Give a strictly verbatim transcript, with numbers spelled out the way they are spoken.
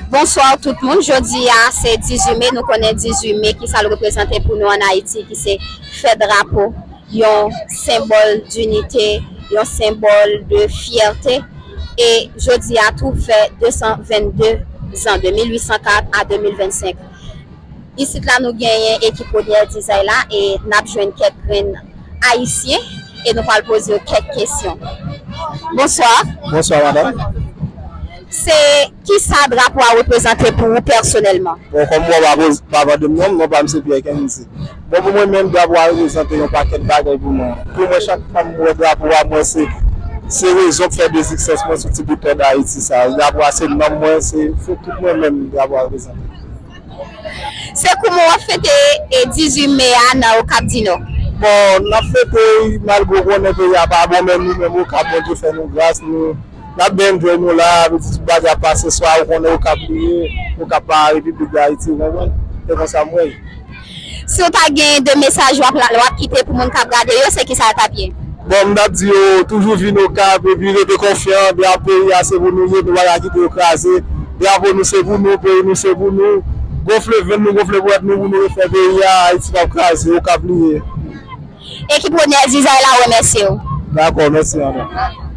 Bonswa tout moun, jodi a se dizuit me, nou konnen dizuit me ki sa l reprezante pou nou ann Ayiti, ki se fè drapo, yon senbòl dinite, yon senbòl de fyète. E jodi a tou fè de san vennde zan, de mil uit san kat a de mil vennsenk. Isit la nou genyen ekip Ronyèl Dizay la e n ap jwenn kèk grenn ayisyen e nou pral poze yo kèk kesyon. Bonswa. Bonswa madanm. Se kisa drapo a reprezante pou ou pèsonèlman? Bon, kòm ou wè, pa poz- pa vande m non, non pa m se Pierre Kendy. Bon, pou mwen menm, drapo a reprezante yon pakèt bagay pou mwen. Pou mwen, chak fwa m wè drapo a, mwen se se rezon k fè m egziste mwen sou ti bout tè Dayiti sa. Drapo a se nanm mwen, se se tout mwen menm drapo a reprezante. Se kouman w ap fete e dizuit me a nan Okap Dinò? Bon, n ap fete malgre w konnen peyi a pa bon, men nou menm Okap, Bondye fè nou gras, nou n ap byen enjoy nou la, epi ti bagay ap pase swa, ou konnen Okap li ye, Okap pa Repiblik Dayiti, ou konprann? Se konsa m wè l. Si w ta gen de mesaj w ap, w ap kite pou moun k ap gade yo, se kisa l t ap ye? Bon, m t ap di yo, toujou vin Okap, epi rete konfyan, drapo peyi a se pou nou ye, nou pa ka kite yo kraze. Drapo nou se pou nou, peyi nou se pou nou. Gonfle venn nou, gonfle pwèt nou pou nou refè peyi a, Ayiti p ap kraze, Okap li ye. Ekip Ronyèl Dizay la remèsye w. Dakò, mèsi anpil.